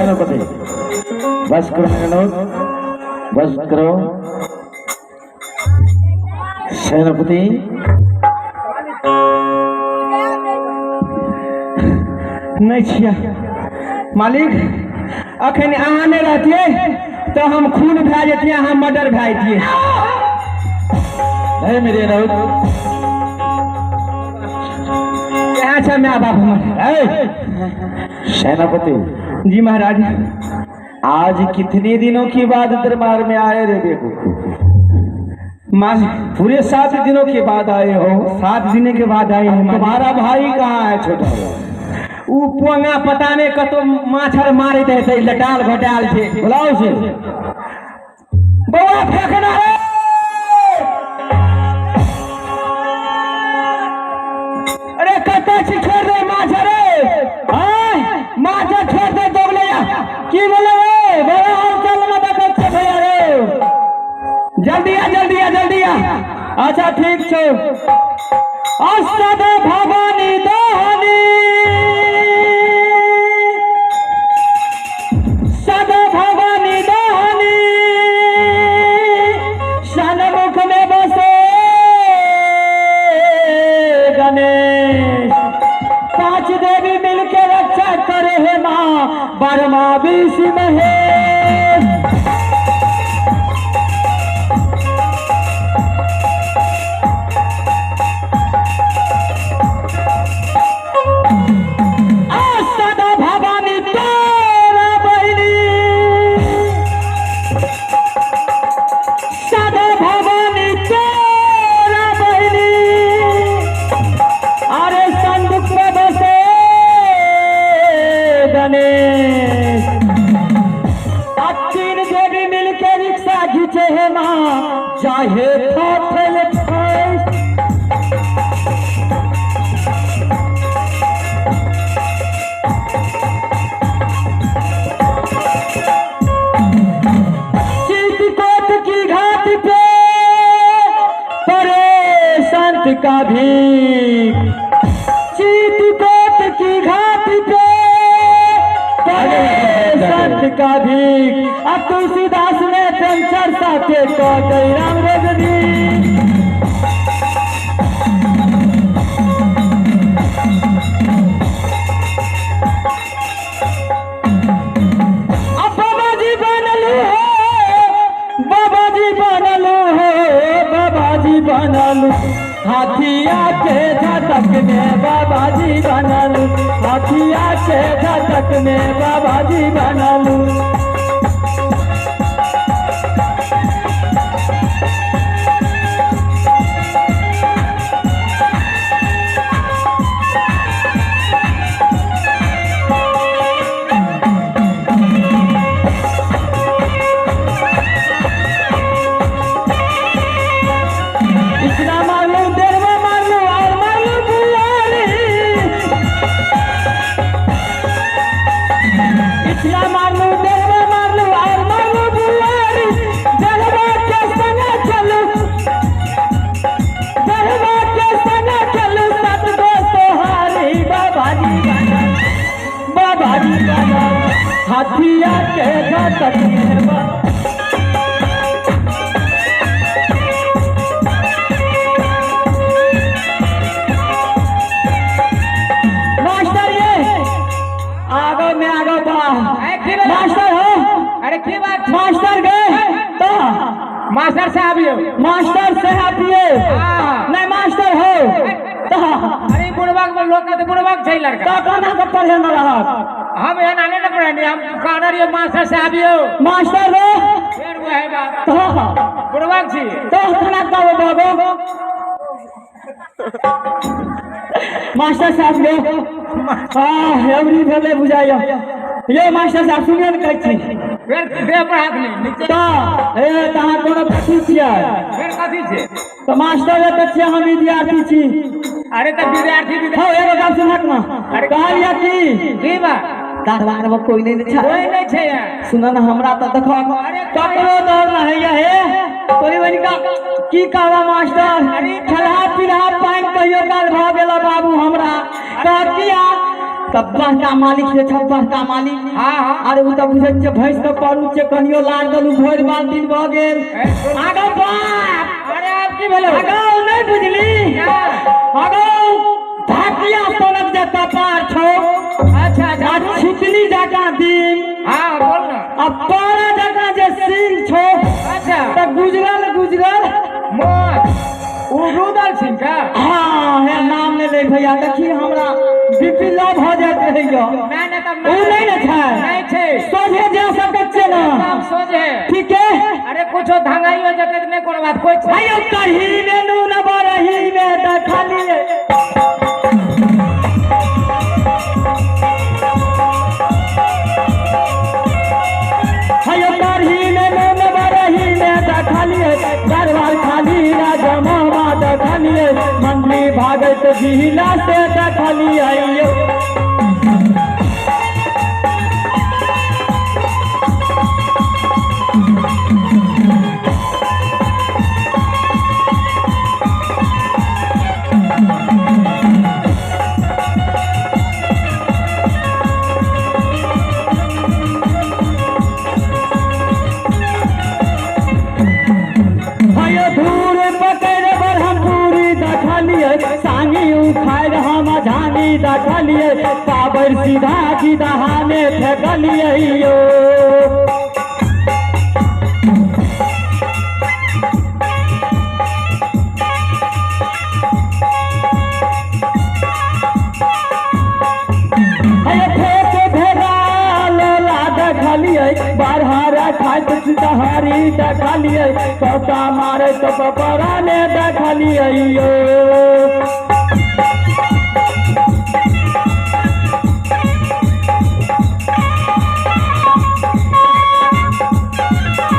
सेनापति, बस करो मेरे, बस करो सेनापति। नहीं छियै मालिक, अखन अहाँ नहीं रहतियै तो हम खून भए जतियै, अहाँ मर्डर भए जतियै। नहीं मेरे राउत। यहाँ छै my बाप हमर। ए, सेनापति। जी महाराज। आज कितने दिनों के बाद दरबार में आए रे बेवकूफ? मालिक, पूरे 7 दिनों के बाद आए हो। 7 दिन के बाद आए हैं मालिक। तुम्हारा भाई कहाँ है छोटा? उ पोंगा पता नहीं कतो माछर मारैत हेतै, लटाल घोटाल छै। बुलाओ उसे। बौआ फेकना रे, अरे कतऽ छी? छोड़ दे माछ रे, आय माछ छोड़ दे, दोगले या की बोले रे बड़ा हाल चाल में देखै छै भैया रे। जल्दी आ, जल्दी आ, जल्दी आ। अच्छा ठीक छै। अष्टद भवानी दहनी, सद भवानी दहनी, सन्मुख में बसे गणेश। 5 देवी मिलके रक्षा करे हे माँ, बरमा 20 महेश। सदा भवानी तोरा बहिनी, सदा भवानी तोरा बहिनी, अरे संदूक में बसे गणेश। आ 3 देवी मिलके रिक्शा घीचे हे माँ, चाहे थोथल फैस। चित्रकूट की घाट पे परे संत का भीख, चित्रकूट की घाट पे परे संत का भीख। अब तुलसीदास ने पंचर साथे कह गई राम रजनी। अब बाबा जी बनलू हो, बाबा जी बनलू हो, बाबा जी बनलू हाथिया के झटक में, बाबा जी बनलू हाथिया के झटक में, बाबा जी बनलू। इतना मारलू, देरवा मारलू और मारलू बुआरी, इतना मारलू, देरवा मारलू और मारलू बुआरी, देरवा के संग चलू, देरवा के संग चलू सत गो सोहारी, बाबा जी बनल, बाबा जी बनल हाथिया के झटक में। मास्टर ये आगो में आगो बा मास्टर हो। अरे की बात मास्टर गए तो मास्टर साहब यो मास्टर साहब ये हाँ। नहीं मास्टर हो तो। अरे बुढ़बाक में लोग कहते बुढ़बाक छै लड़का। तो कोना के पढ़े न रहत? हम यहाँ नाने न पढ़े, हम कहना रहियो मास्टर साहब यो। मास्टर हो फिर वो है बात तो बुढ़बाक छी तो कोना के बाबू मास्टर साहब यो। हाँ एवरी भेलै बुझाइयो ये मास्टर साहब सुनियो ने कहै छी। फिर देह पर हाथ नहीं नीचे। तो ए तहाँ कोनो कथी छियै? फिर कथी छै? तो मास्टर तऽ छियै, हम विद्यार्थी छी। अरे तऽ विद्यार्थी विद्यार्थी। हौ एगो गप सुनक ने। अरे कहलियै की की बात? दरबार में कोई नहीं छै। कोई नहीं छै यहाँ। सुन न हमरा तऽ देखो अरे ककरो डर न होइया हे तोरी बहिन का की कहबा मास्टर, अरे खेलहा पिलहा पानि कहियो काल भऽ गेल बाबू हमरा कहतिया तब बड़का मालिक जे छै, बड़का मालिक। हाँ हाँ। अरे ओ तऽ बुझै छियै भैंस के परू छै, कनियो लार देलू भरि बाल्टीन भऽ गेल। आगो बाप। अरे आब की भेलो? आगो नहि बुझली? आगो ढाकिया सोनक जे कपार छौ। अच्छा अच्छा। आ छितली जकाँ दिन। हाँ बोल ना। आ पारा जकाँ जे सिंह छौ। अच्छा। तऽ गुजरल गुजरल मौत ओ रुदल सिंह का। हाँ हे नाम नहि ले भैया, देखी हमरा बीपी लो भऽ जाइत रहैया। ना ना तब ओ नहि ने छै। नहीं छै। सोझे जा सकै छियै ना? एकदम सोझे। ठीक है। अरे कुछो धंगाई हो जते त नहीं कोनो बात कोई छै। आयो कढ़ी में नून बरही में देखलिए। आयो कढ़ी में नून बरही में देखलिए, दरबार खाली राजमामा देखलिए, मंडली भागत जिला से देखलिए। आयो धूर पकड़ ब्रह्मपुरी देखलिए, सानी उखाड़ हम झानी देखलिए, पाबर सीधा सीधा में फेंकलिए यो। आयो फेंक भेड़ा लोला देखलिए, बारहरा खाइत सीताहारी देखलिए, पौता मारे तो पपरा ने देखलिए यो।